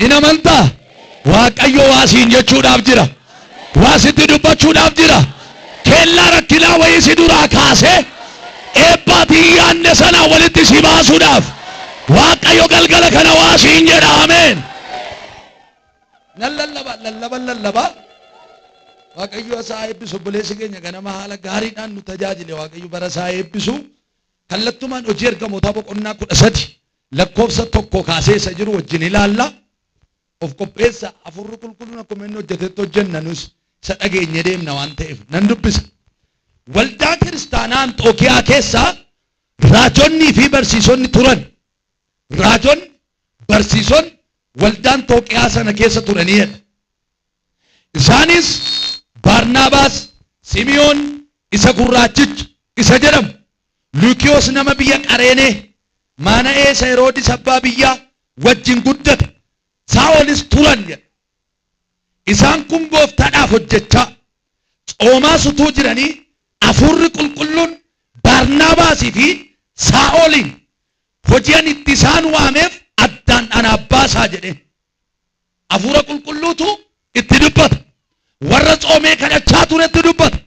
In amantaa? Waaqayyo waa siin jechuudhaaf jira. Waa sitti dubbachuudhaaf jira. Kellaa rakkinaa wayii si duraa kaasee eebbaati hin yaadne sanaa walitti si baasuudhaaf Waaqayyo galgala kana waa siin jedha. Ameen. Nan lallaba, lallaban lallaba. Waaqayyo isaa eebbisu. Obboleessi keenya ganama haala gaariidhaan nu tajaajile. Waaqayyo bara isaa eebbisu. Kallattumaan Hojii Ergamootaa boqonnaa 13 lakkoofsa 1 kaasee isa jiru wajjin ilaalla. Of qopheessa. Hafuurri Qulqulluun akkuma inni hojjetetti hojjenna, nus isa dhageenye deemna waan ta'eef nan dubbisa. Waldaa kiristaanaa Anxookiyaa keessa raajonnii fi barsiisonni turan. Raajonni, barsiisonni waldaa Anxookiyaa sana keessa turanii jedha. Isaanis Baarnaabaas, Simi'oon isa gurraachicha isa jedhamu, Luukiyoos nama biyya Qareenee, Maana'ee isa Heroodis abbaa biyyaa wajjin guddate, Saa'olis turan jedha. Isaan kun Gooftaadhaaf hojjechaa, tsoomaas utuu jiranii Hafuurri Qulqulluun Baarnaabaasii fi Saa'oliin hojii ani itti isaan waameef addaan anaaf baasaa jedheen. Hafuura Qulqulluutu itti dubbata. Warra tsoomee kadhachaa turetti dubbata.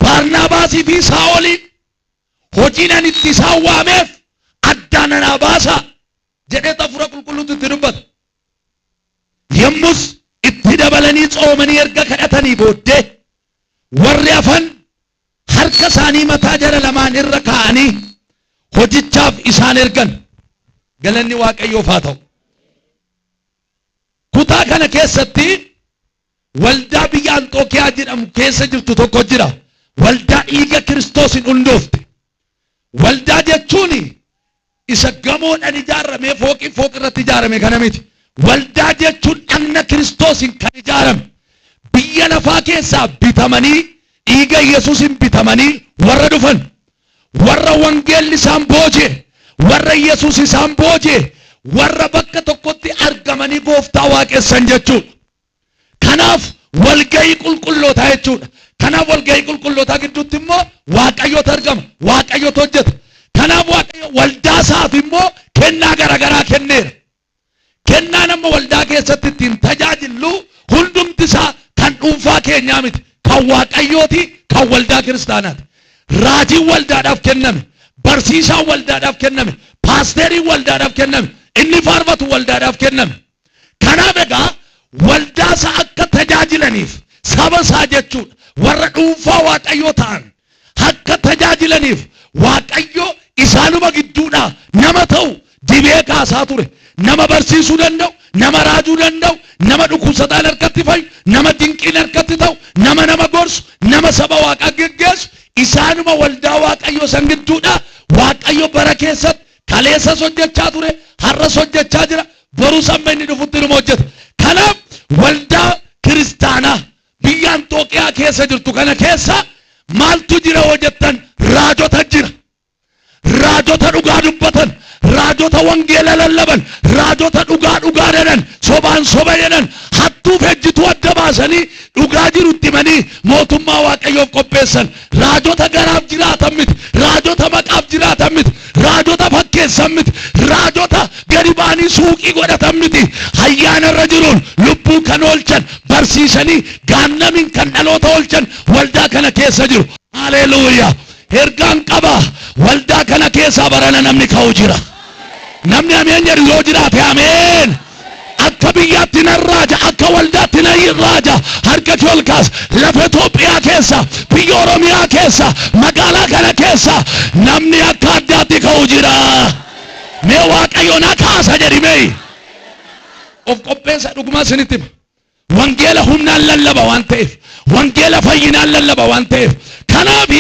Baarnaabaasii fi Saa'oliin hojiin ani itti isaan waameef addaan anaa baasaa jedheetu Hafuura Qulqulluutu itti dubbata. Yommus itti dabalanii tsoomanii erga kadhatanii booddee warri hafan harka isaanii mataa jara lamaan irra kaa'anii hojichaaf isaan ergan. Galanni Waaqayyoof haa ta'u. Kutaa kana keessatti waldaa biyya Anxookiyaa jedhamu keessa jirtu tokko jira. Waldaa dhiiga Kiristoosiin hundoofte. Waldaa jechuun isa gamoodhaan ijaarramee fooqii fooqii irratti ijaarame kana miti. Waldaa jechuun dhagna Kiristoosiin kan ijaarame. Biyya lafaa keessaa bitamanii, dhiiga Yesuusiin bitamanii warra dhufan. Warra wangeelli isaan booji'e, warra Yesuus isaan booji'e, warra bakka tokkotti argamanii Gooftaa waaqessan jechuudha. Kanaaf walga'ii qulqullootaa jechuudha. Kanaaf walga'ii qulqullootaa gidduutti immoo Waaqayyotu argama, Waaqayyotu hojjeta. Kanaaf Waaqayyo waldaa isaaf immoo kennaa garaagaraa kenneera. Kennaan amma waldaa keessatti ittiin tajaajillu hundumti isaa kan dhuunfaa keenyaa miti. Kan Waaqayyooti, kan waldaa kiristaanaati. Raajiin waldaadhaaf kenname, barsiisaan waldaadhaaf kenname, paasteeriin waldaadhaaf kenname, inni faarfatu waldaadhaaf kenname. Kanaaf egaa waldaa isaa akka tajaajilaniif, saba isaa jechuudha, warra dhuunfaa Waaqayyoo ta'an akka tajaajilaniif Waaqayyo isaanuma gidduudhaa nama ta'u dibee kaasaa ture. Nama barsiisuu danda'u, nama raajuu danda'u, nama dhukkubsataan harkatti fayyu, nama dinqiin harkatti ta'u, nama nama gorsu, nama saba Waaqaa geggeessu isaanuma waldaa Waaqayyoo san gidduudhaa Waaqayyo bara keessatti kaleessas hojjechaa ture, har'as hojjechaa jira, borus amma inni dhufutti inuma hojjeta. Kanaaf waldaa kiristaanaa biyya Anxooqiyaa keessa jirtu kana keessa maaltu jira yoo jettan, raajota jira. Raajota dhugaa dubbatan, raajota wangeela lallaban, raajota dhugaa dhugaa jedhan, sobaan soba jedhan, hattuuf ejjituu adda baasanii dhugaa jiru itti himanii mootummaa Waaqayyoof qopheessan. Raajota garaaf jiraatan miti, raajota maqaaf jiraatan miti, raajota fakkeessan miti, raajota gadi ba'anii suuqii godhatan miti. Ayyaana irra jiruun lubbuu kan oolchan, barsiisanii gaannamiin kan dhaloota oolchan waldaa kana keessa jiru. Haleluuyaa! Ergaan qaba. Waldaa kana keessaa barana namni ka'u jira. Namni ameen jedhu yoo jiraate ameen. Akka biyyaatti nan raaja, akka waldaatti nan raaja. Harka kee ol kaas. Lafa Itoophiyaa keessa, biyya Oromiyaa keessa, magaalaa kana keessa namni akka addaatti ka'u jira. Mee Waaqayyo na kaasa jedhi mee. Of qopheessa, dhugumaa isinitti hima. Wangeela humnaan lallaba waan ta'eef, wangeela fayyinaan lallaba waan ta'eef. Kanaaf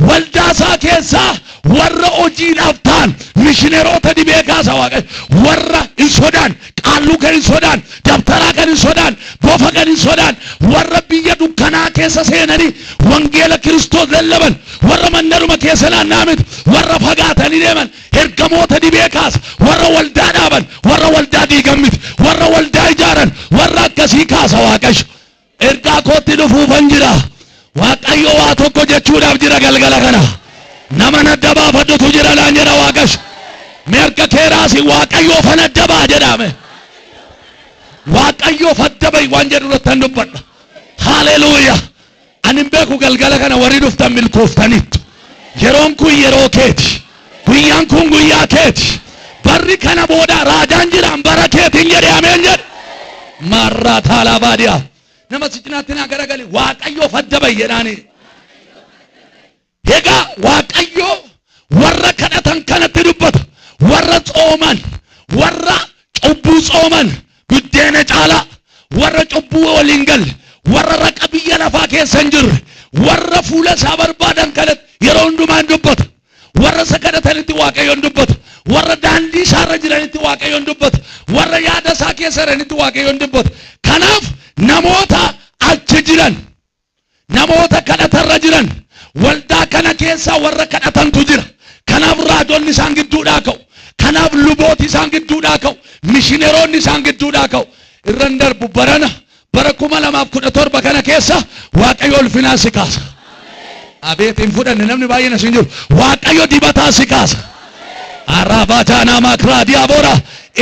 waldaa isaa keessaa warra hojiidhaaf ta'an mishineroota dibee kaasa Waaqayyo. Warra hin sodaan, qaalluu kan hin sodaan, dabtaraa kan hin sodaan, bofa kan hin sodaan, warra biyya dukkanaa keessa seenanii wangeela Kiristoos lallaban, warra mandaruma keessa naanna'an miti, warra fagaatanii deeman, ergamoota dibee kaasa. Warra waldaa dhaaban, warra waldaa diigan miti, warra waldaa ijaaran, warra akkasii kaasa Waaqayyo. Ergaa kootti dhufuufan jira. Waaqayyo waa tokko jechuudhaaf jira galgala kana. Nama nadda baafadhutu jira naan jedha Waaqayyo. Mee harka kee raasi, Waaqayyoofan adda ba'a jedhame. Waaqayyoof adda ba'i waan jedhu irrattan dubbadha. Haleluuyaa. Ani hin beeku, galgala kana warri dhuftan milkooftaniittu. Yeroon kun yeroo keeti. Guyyaan kun guyyaa keeti. Barri kana booda raajaan jiraan bara keetiin jedhe, ameen jedhe. Maarraa taalaa baadiyaa. Nama si cinaatti naa garagali, Waaqayyoof adda ba'i jedhaani. Egaa Waaqayyo warra kadhatan kanatti dubbata. Warra tsooman, warra cubbuu tsooman biddeena caalaa, warra cubbuu waliin galle, warra raqa biyya lafaa keessa hin jirre, warra fuula isaa barbaadan kanatti yeroo hundumaa hin dubbata. Warra isa kadhatanitti Waaqayyoon dubbata. Warra daandii isaarra jiranitti Waaqayyoon dubbata. Warra yaada isaa keessa jiranitti Waaqayyoon dubbata. Kanaaf namoota achi jiran, namoota kadhatarra jiran, waldaa kana keessaa warra kadhatantu jira. Kanaaf raajonni isaan gidduudhaa ka'u. Kanaaf lubooti isaan gidduudhaa ka'u. Mishineroonni isaan gidduudhaa ka'u. Irran darbu, barana bara 2017 kana keessa Waaqayyo ulfinaa si kaasa. Abeet, hin fudhanne namni baay'een as hin jiru. Waaqayyo dibataa si kaasa. Araabaataanaa maakraa diyaabora,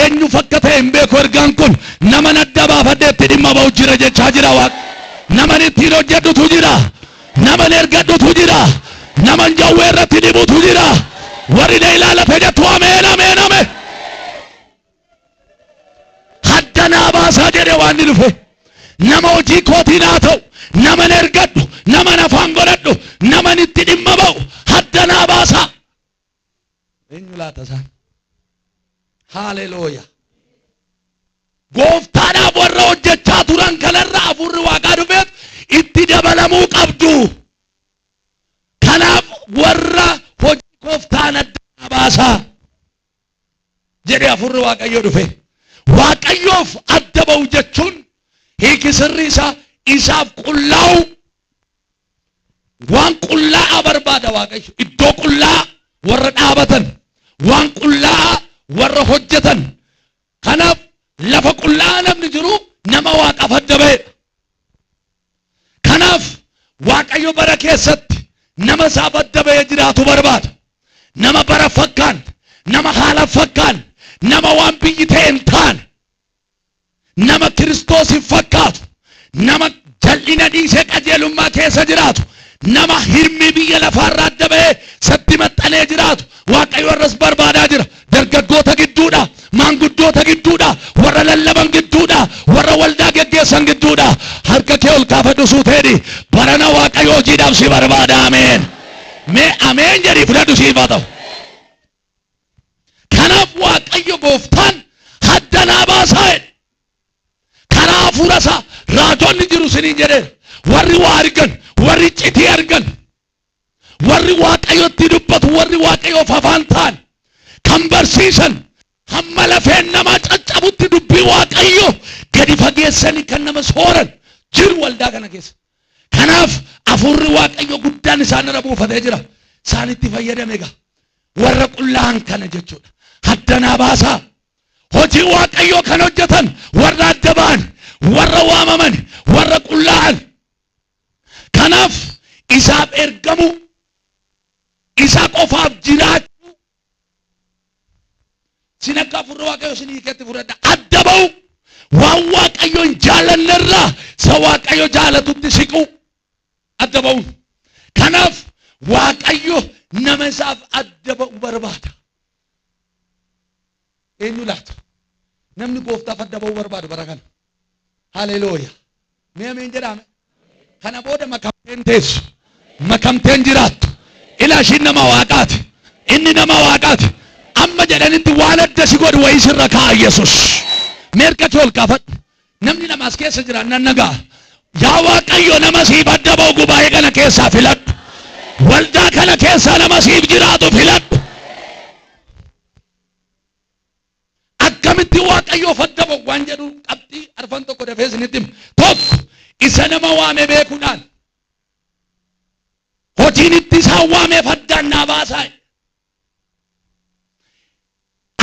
eenyuuf akka ta'e hin beeku, ergaan kun nama adda baafadhee itti dhimma ba'u jira jechaa jira Waaqa. Naman ittiin hojjedhutu jira. Naman ergadhutu jira. Naman jawwee irratti dibutu jira. Warri na ilaalate jettu, ameen, ameen, ameen. Hadda naa baasaa jedhe waan inni dhufe. Nama hojii kootiin haa ta'u, naman ergadhu, naman afaan godhadhu, naman itti dhimma ba'u hadda naa baasaa. Eenyu laata isaan? Haalelooya. Gooftaadhaaf warra hojjechaa turan kanarra hafuurri Waaqaa dhufeet itti dabalamuu qabdu. Kanaaf warra hojii gooftaan adda naa baasaa jedhe hafuurri Waaqayyoo dhufe. Waaqayyoof adda ba'u jechuun hiiki sirrii isaa isaaf qullaa'u. Waan qullaa'aa barbaada Waaqayyo. Iddoo qullaa'aa warra dhaabatan, waan qullaa'aa warra hojjetan. Kanaaf lafa qullaa'aa namni jiru nama Waaqaaf adda ba'edha. Kanaaf Waaqayyo bara keessatti nama isaaf adda ba'ee jiraatu barbaada. Nama bara fakkaan, nama haala fakkaan, nama waan biyyi ta'e hin taane, nama Kiristoos hin fakkaatu, nama jal'ina dhiisee qajeelummaa keessa jiraatu, nama hirmii biyya lafaarraa adda ba'ee satti maxxanee jiraatu Waaqayyo irras barbaadaa jira. Dargaggoota gidduudha, maanguddoota gidduudha, warra lallaban gidduudha, warra waldaa geggeessan gidduudha. Harka kee ol kaafadhu, suuteedhi. Barana Waaqayyo hojiidhaaf si barbaada. Ameen. Mee ameen jedhii fudhadhu, siif haa ta'u. Kanaaf Waaqayyo gooftaan hadda naa baasaa jedhe. Karaa hafuura isaa raajonni jiru isiniin jedheera. Warri waa argan, warri citii argan, warri Waaqayyotti dubbatu, warri Waaqayyoof afaan ta'an, kan barsiisan, hamma lafeen namaa caccabutti dubbii Waaqayyo gadi fageessanii kan nama sooran jiru waldaa kana keessa. Kanaaf hafuurri Waaqayyo guddaan isaan irra buufatee jira. Isaanitti fayyadame egaa. Warra qullaa'an kana jechuudha. Haddanaa baasaa. Hojii Waaqayyoo kan hojjetan warra adda ba'an, warra waamaman, warra qullaa'an. Kanaaf isaaf ergamuu, isa qofaaf jiraachuu, sin akka hafuurri Waaqayyo sin hiiketti fudhadha. Adda ba'u, waan Waaqayyo hin jaallannerraa isa Waaqayyo jaalatutti siquu, adda ba'uun. Kanaaf Waaqayyo nama isaaf adda ba'u barbaada. Eenyu laata? Namni gooftaaf adda ba'uu barbaadu bara kana. Haleluuya. Mee ameen jedhaame. Kana booda makamteen teessu. Makamteen jiraattu. Ilaa, ishiin nama Waaqaati. Inni nama Waaqaati. Amma jedhanitti waan adda si godhu wayii sirra kaa'a Yesus. Mee harka kee ol kaafadhu. Namni lama as keessa jira nan nagaa. Yaa Waaqayyo, nama siif adda ba'u gubaa'ee kana keessaa filadhu. Waldaa kana keessaa nama siif jiraatu filadhu. Akkamitti Waaqayyoof adda ba'u waan jedhu qabxii arfan tokko dafee isinitti hima. Tokko, isa nama waame beekuudhaan, hojiin itti isaan waameef addaan naa baasaa.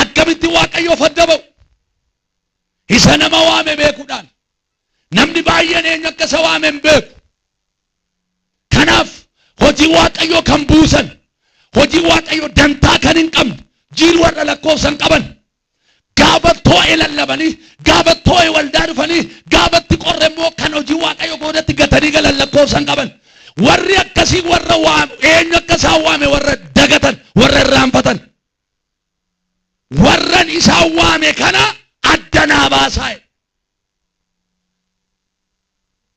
Akkamitti Waaqayyoof adda ba'u? Isa nama waame beekuudhaan. Namni baay'een eenyu akka isa waame hin beeku. Kanaaf hojii Waaqayyoo kan buusan, hojii Waaqayyoo dantaa kan hin qabne, jiru warra lakkoofsan qaban. Gaafa too'e lallabanii, gaafa too'e waldaa dhufanii, gaafa itti qorre immoo kan hojii Waaqayyo boodatti gatanii galan lakkoofsa hin qaban. Warri akkasii warra waame, eenyu akka isaan waame warra dagatan, warra irraanfatan. Warran isaan waame kana adda naa baasaa jedhe.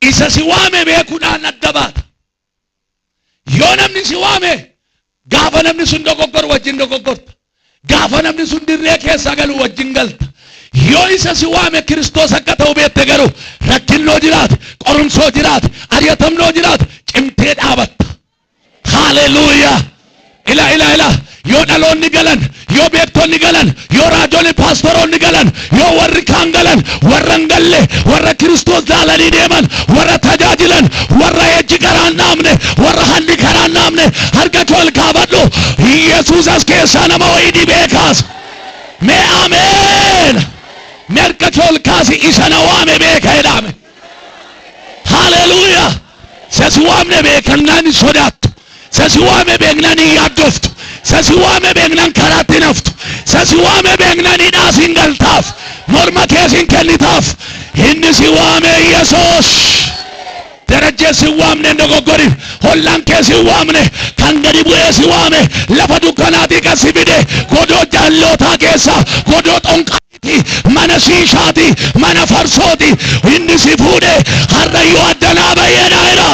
Isa si waame beekuudhaan adda baata. Yoo namni si waame gaafa namni sun dogoggoru wajjin dogoggorta. Gaafa namni sun dirree keessaa galu wajjin galta. Yoo isa si waame Kiristoos akka ta'u beekte garuu rakkinnoo jiraate, qorumsoo jiraate, ari'atamnoo jiraate cimtee dhaabatta. Haleluuyaa! Ila ila ila yoo dhaloonni galan, yoo beektonni galan, yoo raajonni paastoroonni galan, yoo warri kaan galan, warra hin galle, warra Kiristoos laalanii deeman, warra tajaajilan, warra ejji karaa hin dhaabne, warra hanni karaa hin dhaabne, harka kee ol kaafadhu. Yesuus as keessaa nama wayii dibee kaasa. Mee ameen. Mee harka kee ol kaasi isa na waame beeka jedhame. Haleluuyaa. Isa si waamne beekannaan hin sodaattu. Isa si waame beeknaan hin yaaddoftu. Isa si waame beeknaan karaatti hin haftu. Isa si waame beeknaan hidhaas hin galtaaf. Morma kees hin kennitaaf. Inni si waame Yesuus. Darajjee si waamne hin dogoggorin. Hollaan kee si waamne. Kan gadi bu'ee si waame. Lafa dukkanaatii kan si fide. Godoo jaallootaa keessa. Godoo xonqaa mana shiishaati, mana farsooti. Inni si fuudhe har'ayyuu addanaa bayyee jira.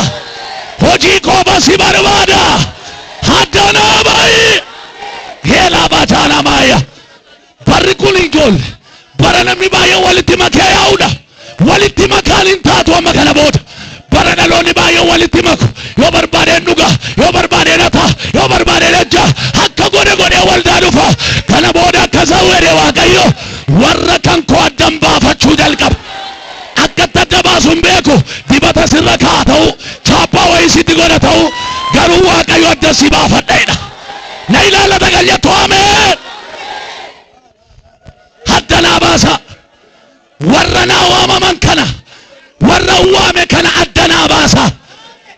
Hojii kooba si barbaada. Addanaa bayi. Heelaa baataanaa maaya. Barri kun ijoollee bara namni baay'een walitti makee yaa'udha. Walitti makaan hin taatu amma kana booda. Bara dhaloonni baay'een walitti maku. Yoo barbaadeen dhuga, yoo barbaadeen hata, yoo barbaadeen ejja, akka godhe godhee waldaa dhufa. Kana booda akka sawwere Waaqayyo warra kan koo addan baafachuu jalqaba. Akka itti adda baasu hin beeku. Dibata sirra kaa ta'u, chaappaa wayii sitti godha ta'u, garuu Waaqayyo adda si baafadha jedha. Na ilaallata kan jettu ameen. Adda naa baasa. Warra naa waamaman kana, warra waame kana adda naa baasa.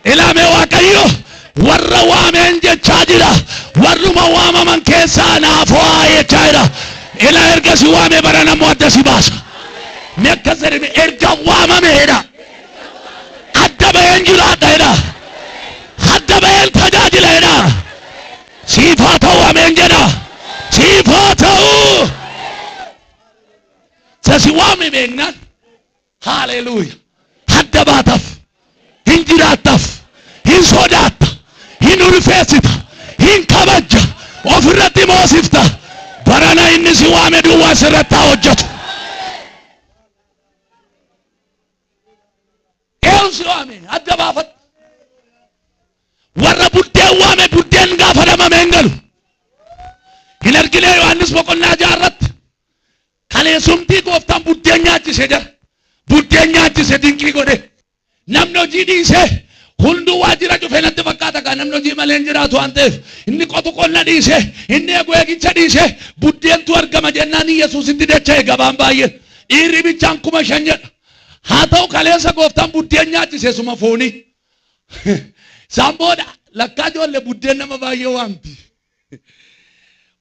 Ilaame Waaqayyo warra waameen jechaa jira. Warruma waamaman keessaa naa fo'aa jechaa jira. Ila erga si waame bara namoo adda si baasa. Mee akkas jedhame erga waamame jedha. Adda baheen jiraadha jedha. Adda baheen tajaajila jedha. Siif haa ta'u ameen jedha. Siif haa ta'u. Isa si waame beeknaan haaleluuya. Adda baataf, hin jiraattaf, hin sodaatta, hin ulfeessita, hin kabajja, ofirratti moosifta. Barana inni si waame duwwaa sirratti haa hojjetu. Eenyu si waame adda baafadhu. Warra buddeen waame buddeen gaafa dhabame hin galu. Hin argine Yohaannis boqonnaa jaarratti kaleessumtii gooftaan buddeen nyaachise jira. Buddeen nyaachise dinqii godhe. Namni hojii dhiisee hunduu waajjira cufee natti fakkaata kan namni hojii malee hin jiraatu waan ta'eef inni qotu qonna dhiisee inni eegu eegicha dhiisee buddeentu argama jennaan Yesuusitti dacha'e gabaan baay'een dhiirri bichaan 5,000 jedha. Haa ta'u kaleessa gooftaan buddeen nyaachise suma foonii. Isaan booda lakkaa ijoollee buddeen nama baay'ee waamti.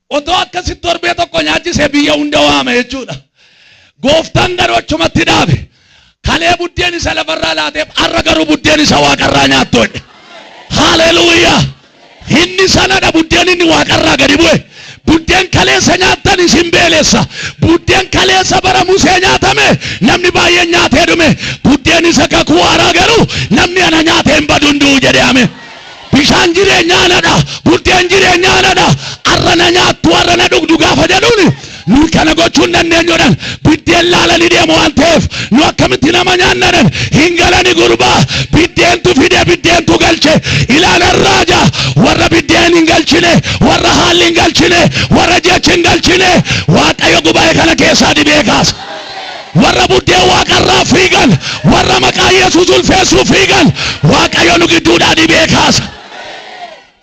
Otoo akkasitti torbee tokko nyaachise biyya hunda waama jechuudha. Gooftaan garuu achumatti dhaabe. Kalee buddeen isa lafarraa laateef har'a garuu buddeen isa waaqarraa nyaattu jedhe. Haleluuyaa! Inni sanadha buddeen inni waaqarraa gadi bu'e. Buddeen kaleessa nyaattan isin beelessa. Buddeen kaleessa bara Musee nyaatame namni baay'een nyaatee dhume. Buddeen isa kakuu haaraa garuu namni ana nyaatee hin badu hin du'u jedhe ameen. Bishaan jireenyaa anadha. Buddeen jireenyaa anadha. Har'a na nyaattu har'a na dhugdu gaafa jedhuun nu kana gochuu hin dandeenyudhaan biddeen laalanii deemu waan ta'eef nu akkamitti nama nyaannadhan hin galani gurbaa biddeentu fide biddeentu galche ilaalan raaja warra biddeen hin galchine warra haalli hin galchine warra jechi hin galchine Waaqayyo gubaa'ee kana keessaa dibee kaasa. Warra buddeen waaqarraa fiigan, warra maqaa Yesuus ulfeessuu fiigan, Waaqayyo nu gidduudhaa dibee kaasa.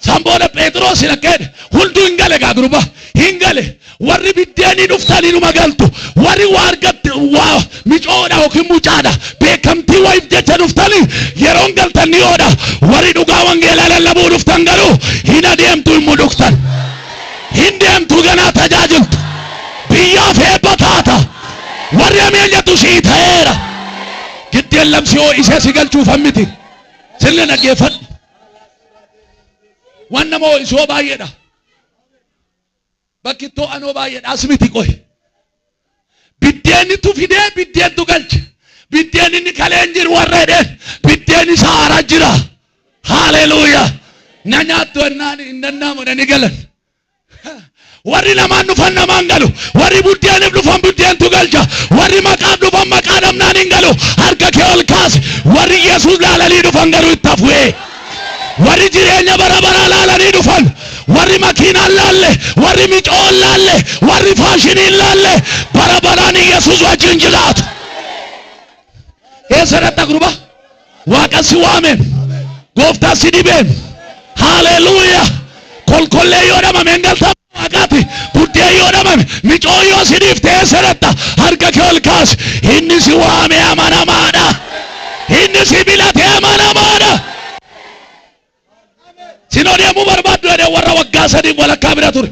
San booda Pheexiroos hin akka jedhe, hunduu hin gale gaa gurba, hin gale. Warri biddeenii dhuftanii numa galtu, warri waa argatte waa micoodha yookiin mucaadha, beekamtii wayiif jecha dhuftanii yeroon galtan ni oodha. Warri dhugaa wangeelaa lallabuu dhuftan garuu hin adeemtu hin mudhuktan. Hin deemtu ganaa tajaajiltu. Biyyaaf eebba taata. Warri ameen jettu sii ta'eera. Giddeen lamsi hoo isee si galchuufan miti. Sirna dhaggeeffadhu. Waan nama ho'isoo baay'eedha. Bakki itti ho'anoo baay'eedha. As miti qoy. Biddeennitu fidee biddeentu galche. Biddeen inni kalee hin jiru warra jedheen biddeen isa haaraa jira. Haaleluuyaa. Na nyaattu ennaan hin danda'amu jedhanii galan. Warri namaan dhufan namaan galu. Warri buddeeniif dhufan buddeentu galcha. Warri maqaaf dhufan maqaa dhabnaan hin galu. Harka kee ol kaasi. Warri Yesuus laalanii dhufan garuu itti hafu'ee. Warri jireenya bara baraa laalanii dhufan, warri makiinaan laalle, warri micoon laalle, warri faashiniin laalle bara baraan Yesuus wajjin jiraatu. Eessa dhaqxa gurba? Waaqa si waameen, gooftaa si dibeen. Haaleluuyaa! Kolkollee yoo dhabame hin galta waaqaati. Buddeen yoo dhabame, micoo yoo si dhiifte eessa dhaqxa? Harka kee ol kaasi. Inni si waame amanamaadha. Inni si filate amanamaadha. Sinoo deemuu barbaaddu jedhee warra waggaa 3 walakkaa bira ture.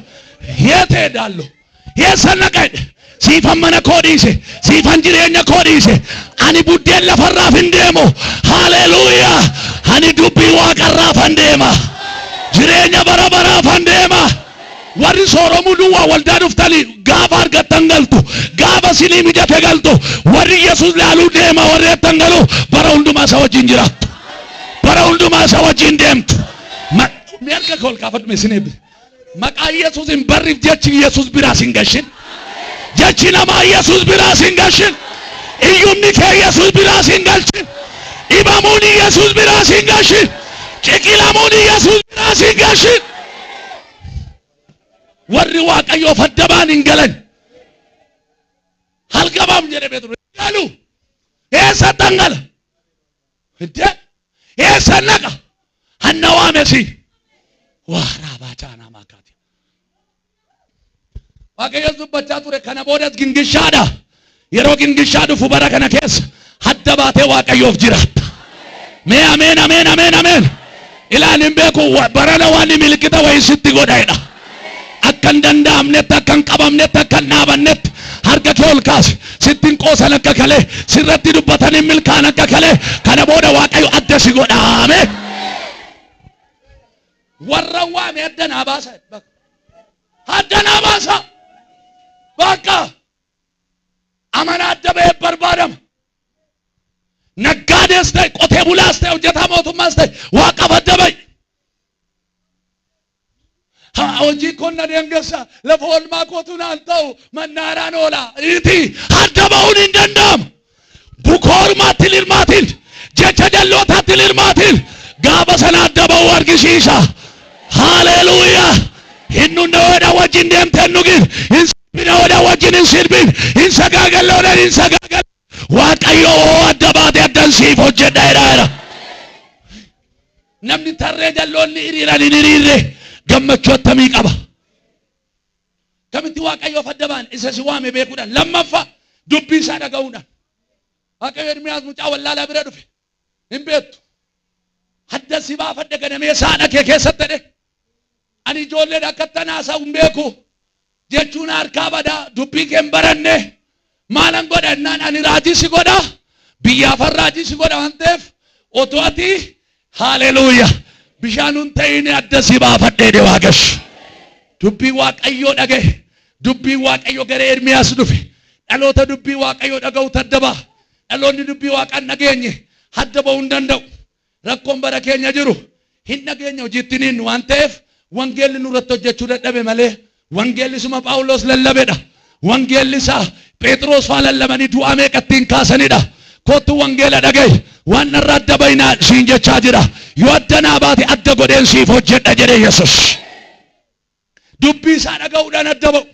Yeetee daallo. Eessan dhaqa jedhe. Siifan mana koo dhiise. Siifan jireenya koo dhiise. Ani buddeen lafarraaf hin deemu. Haaleluuyaa. Ani dubbii waaqarraafan deema. Jireenya bara baraafan deema. Warri sooromuu duwwaa waldaa dhuftanii gaafa argattan galtu. Gaafa sinii mijate galtu. Warri Yesuus laaluu deema warri jettan galu bara hundumaa isa wajjin jiraattu. Bara hundumaa isa wajjin deemtu. Mee harka kee ol kaafadhu mee sin eebbisa. Maqaa Yesuus hin barriif jechi Yesuus biraa sin gashin. Jechi namaa Yesuus biraa sin gashin. Iyyumni kee Yesuus biraa sin galchin. Dhibamuun Yesuus biraa sin gashin. Ciqilamuun Yesuus biraa sin gashin. Warri Waaqayyoof adda ba'an hin galan. Halgabaam jedhe Phexros. Galu. Eessattan gala? Hidde eessa naqa? Hanna waame si. Waa raabaa caanaa maakaati. Waaqayyo dubbachaa ture kana boodas gingishaadha. Yeroo gingishaa dhufu bara kana keessa hadda baatee Waaqayyoof jiraatta. Mee ameen ameen ameen ameen. Ilaan hin beeku barana waan milikita wayii sitti godha jedha. Akka hin danda'amnetti, akka hin qabamnetti, akka hin dhaabannetti harka kee ol kaasi. Sitti hin qoosan akka kalee, sirratti dubbatan hin milkaa'an akka kalee. Kana booda Waaqayyo adda si godha. Ameen. Warra waame adda naa baasa. Adda naa baasa. Bakka amana adda ba'ee barbaadama. Naggaadees ta'e, qotee bulaas ta'e, hojjetaa mootummaas ta'e, waaqaaf adda ba'i. Haa hojii koon na deengessa lafa oolmaa kootu naan ta'u mannaaraan oola. Iti adda ba'uun hin danda'amu. Bukoo ormaatti hin hirmaatin. Jecha jallootaatti hin hirmaatin. Gaafa sana adda ba'uu argisiisa. Haaleluuyaa. Hin dhunne wajjin deemtee hin dhugin. Hin sirbine wajjin hin sirbin. Hin sagaagalloodhaan hin sagaagal. Waaqayyo hoo adda baate addan siif hojjedha jedhaa jira. Namni tarree jalloonni hiriiran hin hiriirre gammachuu attamii qaba. Kamitti Waaqayyoof adda ba'an isa si waame beekuudhaan lammaffaa dubbii isaa dhaga'uudhaan. Waaqayyo Ermiyaas mucaa wallaalaa bira dhufe hin beektu. Adda si baafadhe ganamee saadha kee keessatti jedhe. Ani ijoolleedha akka ittan haasa'u hin beeku jechuun harkaa bada dubbii kee hin baranne maalan godha jennaan ani raajii si godha biyyaafan raajii si godha waan ta'eef otoo ati haaleluuya bishaan hin ta'in adda si baafadhee de waaqessu. Dubbii Waaqayyoo dhaga'e. Dubbiin Waaqayyoo gara Ermiyaas dhufe. Dhaloota dubbii Waaqayyoo dhaga'utu adda ba'a. Dhaloonni dubbii Waaqaa hin dhageenye adda ba'uu hin danda'u. Rakkoon bara keenya jiru hin dhageenya hojiitti hin hiinnu waan ta'eef wangeelli nurratti hojjechuu dadhabe malee wangeelli isuma Phaawulos lallabedha. Wangeelli isaa Phexros faa lallabanii du'aa meeqa ittiin kaasanidha. Kottu wangeela dhaga'i waan narra adda bayinaa siin jechaa jira. Yoo adda naa baate adda godheen siif hojjedha jedhe Yesus. Dubbii isaa dhaga'uudhaan adda ba'u.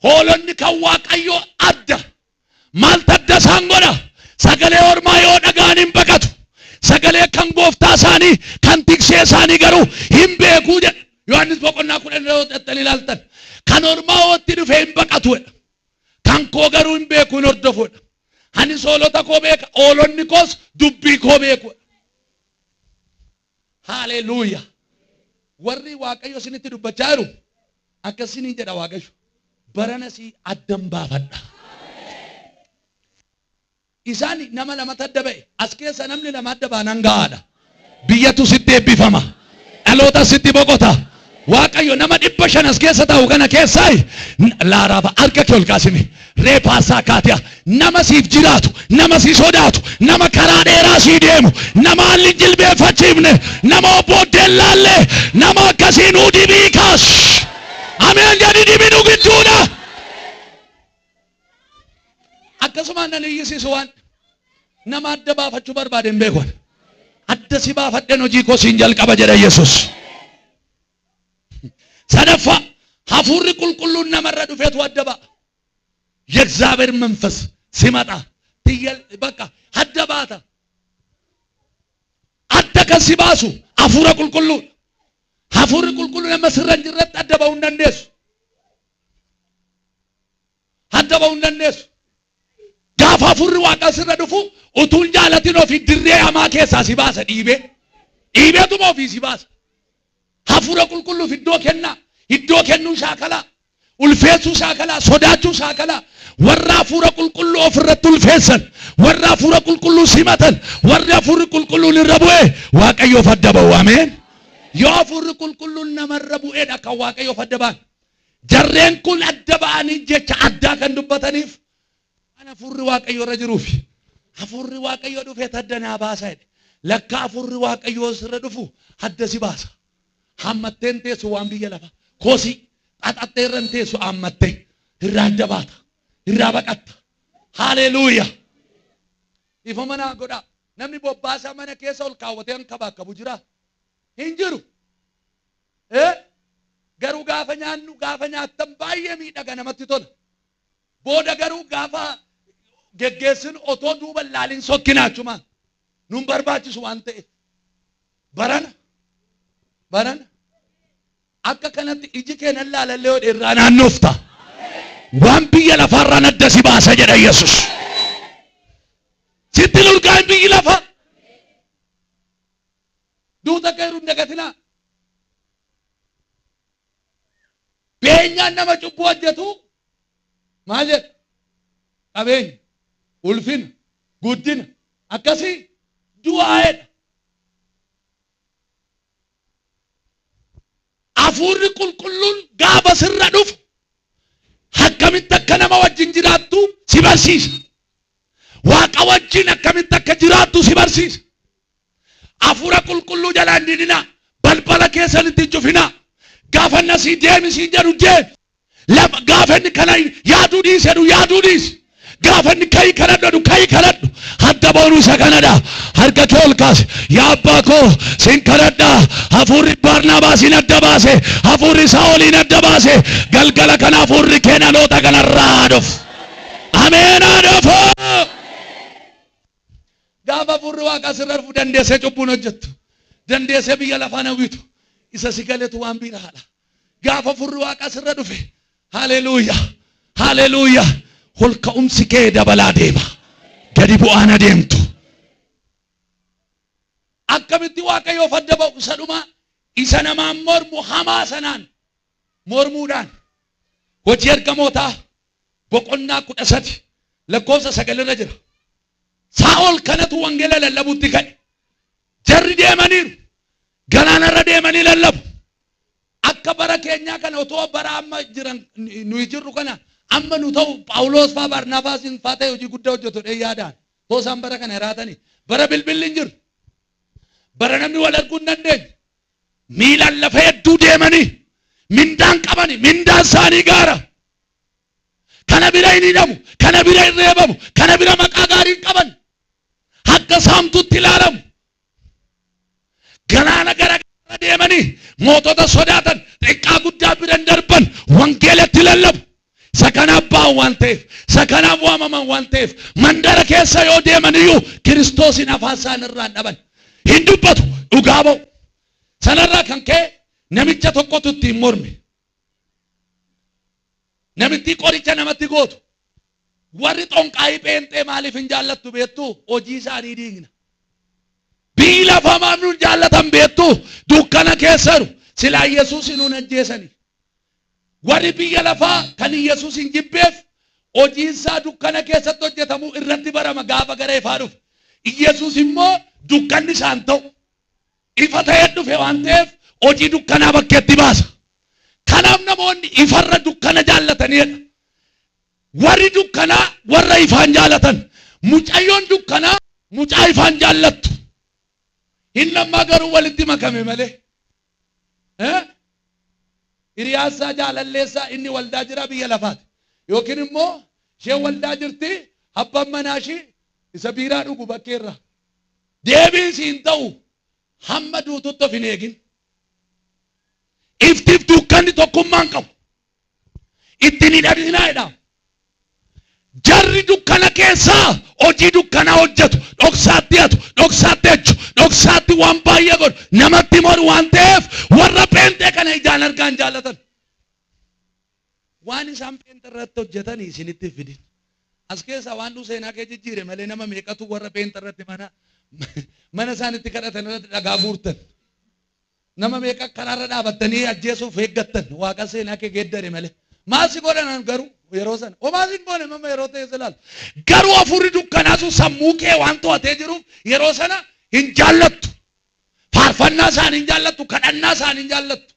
Hoolonni kan Waaqayyoo adda. Maaltu adda isaan godha? Sagalee ormaa yoo dhaga'an hin baqatu. Sagalee kan gooftaa isaanii, kan tiksee isaanii garuu hin beekuu jedha. Yohaannis boqonnaa 10 irra yoo xaxxanii ilaaltan. Kan ormaa hootti dhufe hin baqatu jedha. Kan koo garuu hin beeku hin hordofu jedha. Anis hoolota koo beeka, hoolonni koos dubbii koo beeku jedha. Haaleluuyaa. Warri Waaqayyo isinitti dubbachaa jiru Akkasiniin jedha Waaqayyo. Barana si addan baafadha. Isaan nama lamatu adda ba'e. As keessa namni lama adda baanaan ga'aadha. Biyyatu sitti eebbifama. Dhaloota sitti boqota. Waaqayyo nama 500 as keessa taa'u kana keessaa laaraaba harka kee ol kaasime. Reepaasaa kaatiya. Nama siif jiraatu, nama si sodaatu, nama karaa dheeraa sii deemu, nama haalli hin jilbeeffachiifne, nama obbooddeen laalle, nama akkasii nuu dibii kaas. Ameen jedhi dibi nu gidduudha. Akkasumaan nan iyyisiisu waan nama adda baafachuu barbaade hin beeku. Adda si baafadheen hojii koo siin jalqaba jedha Yesuus. Sadaffaa hafuurri qulqulluun namarra dhufeetu adda ba'a. የእግዚአብሔር መንፈስ ሲመጣ ትየል በቃ adda baata. Adda kan si baasu hafuura qulqulluudha. Hafuurri qulqulluun amma sirra hin jirretti adda ba'uu hin dandeessu. Adda ba'uu hin dandeessu. Gaafa hafuurri waaqaa sirra dhufu utuu hin jaalatin ofii dirree hamaa keessaa si baasa dhiibee. Dhiibeetuma ofii si baasa. Hafuura qulqulluuf iddoo kennaa. Iddoo kennuu shaakalaa. Ulfeessuu shaakalaa. Sodaachuu shaakalaa. Warra hafuura qulqulluu ofirratti ulfeessan, warra hafuura qulqulluu simatan, warri hafuurri qulqulluun irra bu'e Waaqayyoof adda ba'u. Ameen. Yoo hafuurri qulqulluun namarra bu'eedha kan Waaqayyoof adda ba'an. Jarreen kun adda ba'anii jecha addaa kan dubbataniif waan hafuurri Waaqayyoo irra jiruufi. Hafuurri Waaqayyoo dhufee adda naa baasa jedhe. Lakka hafuurri Waaqayyoo sirra dhufu adda si baasa. Hammattee hin teessu waan biyya lafaa. Kosii xaxattee irra hin teessu hammattee. Irraa adda baata. Irraa baqatta. Haleluuyaa. Ifama naa godhaa. Namni bobbaasaa mana keessa ol kaawwatee hankabaakkabu jira? Hin jiru. Eh? Garuu gaafa nyaannu gaafa nyaattan baay'ee miidhaga namatti tola. Booda garuu gaafa geggeessinu otoo duuba hin laalin sokkina achumaan. Nun barbaachisu waan ta'eef. Barana barana akka kanatti iji kee nan laalallee yoo irraa naannofta. Waan biyya lafaarraan adda si baasa jedha Yesus. Sitti lurgaan biyyi lafaa. Duuta akka jiru hin dagatinaa. Beenyaan nama cubbuu hojjetu maal jedha? Qabeenya, ulfina, guddina akkasii du'aa'edha. Hafuurri qulqulluun gaafa sirra dhufu akkamitti akka nama wajjin jiraattu si barsiisa. Waaqa wajjin akkamitti akka jiraattu si barsiisa. Hafuura qulqulluu jalaa hin didinaa. Balbala keessanitti hin cufinaa. Gaafa inni asii deemi siin jedhu deemi. Lama gaafa inni kana yaaduu dhiisi jedhu yaaduu dhiisi. Gaafa inni ka'i kadhadhu jedhu ka'i kadhadhu. Adda ba'uun isa kanadha. Harka kee ol kaasi. Yaa abbaa koo sin kadhadha. Hafuurri Baarnaabaasiin adda baase. Hafuurri Saa'oliin adda baase. Galgala kana hafuurri kee dhaloota kanarraa haa dhufu. Ameen haa dhufu. Gaafa hafuurri waaqaa sirra dhufu dandeessee cubbuun hojjettu. Dandeessee biyya lafaa hawwitu. Isa si galetu waan biraadha. Gaafa hafuurri waaqaa sirra dhufe haleluuyaa haleluuyaa ol ka'umsi kee dabalaa deema. Gadi bu'aan adeemtu. Akkamitti Waaqayyoof adda ba'u isa dhumaa isa namaan mormu hamaa sanaan mormuudhaan hojii ergamootaa boqonnaa 13 lakkoofsa 9 irra jira. Saa'ol kanatu wangeela lallabuutti ka'e. Jarri deemaniiru. Galaanarra deemanii lallabu. Akka bara keenyaa kana otoo bara amma jiran nuyi jirru kana amma nu ta'u Phaawulos faa Barnaabaasiin faa ta'e hojii guddaa hojjetu jedhee yaadaan. Otoo isaan bara kana jiraatanii. Bara bilbilli hin jiru. Bara namni wal arguu hin dandeenye. Miilaan lafa hedduu deemanii mindaan qabani mindaan isaanii gaara. Kana bira hin hidhamu, kana bira hin reebamu, kana bira maqaa gaarii hin qaban. Akka saamtutti ilaalamu. Galaana gara gara deemanii mootota sodaatan xiqqaa guddaa bira hin darban wangeelatti lallabu. Isa kanaaf ba'an waan ta'eef, isa kanaaf waamaman waan ta'eef, mandara keessa yoo deeman iyyuu Kiristoosin afaan isaan irraa hin dhaban. Hin dubbatu, dhugaa ba'u. Sanarraa kan ka'e namicha tokkotu ittiin morme. Namittii qoricha namatti gootu. Warri xonqaayii pheenxee maaliif hin jaallattu beektuu? Hojii isaanii diigna. Biyyi lafaa maaf nun jaallatan beektuu? Dukkana keessa jiru. Silaa Yesuus nun ajjeesanii. Warri biyya lafaa kan Iyyasuus hin jibbeef hojiin isaa dukkana keessatti hojjetamuu irratti barama gaafa gara ifaa dhufe. Iyyasuus immoo dukkanni isaan ta'u. Ifa ta'ee dhufe waan ta'eef hojii dukkanaa bakkeetti baasa. Kanaaf namoonni ifarra dukkana jaallatanidha. Warri dukkanaa warra ifaan jaalatan. Mucayyoon dukkanaa mucaa ifaan jaallattu. Hin lammaa garuu walitti makame malee. Hiriyaansaa jaalalleessaa inni waldaa jira biyya lafaati. Yookiin immoo isheen waldaa jirti, abbaan manaa ishii isa biiraa dhugu bakkeerra. Deebiin siin ta'u hamma duututti of hin eegin. Iftiif dukkanni tokkummaan qabu. Ittiin hidhatinaa jedha. Jarri dukkana keessaa hojii dukkanaa hojjetu, dhoksaatti hatu, dhoksaatti ejju, dhoksaatti waan baay'ee godhu, namatti moru waan ta'eef warra pheenxee kana ijaan argaan jaallatan. Waan isaan pheenxee irratti hojjetan isinitti hin fidin. As keessaa waan nu seenaa kee jijjiire malee nama meeqatu warra pheenxee irratti mana isaanitti kadhatan irratti dhagaa guurtan. Nama meeqa karaarra dhaabattanii ajjeesuuf eeggattan, Waaqa seenaa kee geeddare malee. Maal si godhan garuu yeroo sana? Homaa si hin goone mama yeroo ta'e silaalu. Garuu hafuurri dukkanaa sun sammuu kee waan to'atee jiruuf yeroo sana hin jaallattu. Faarfannaa isaanii hin jaallattu, kadhannaa isaanii hin jaallattu.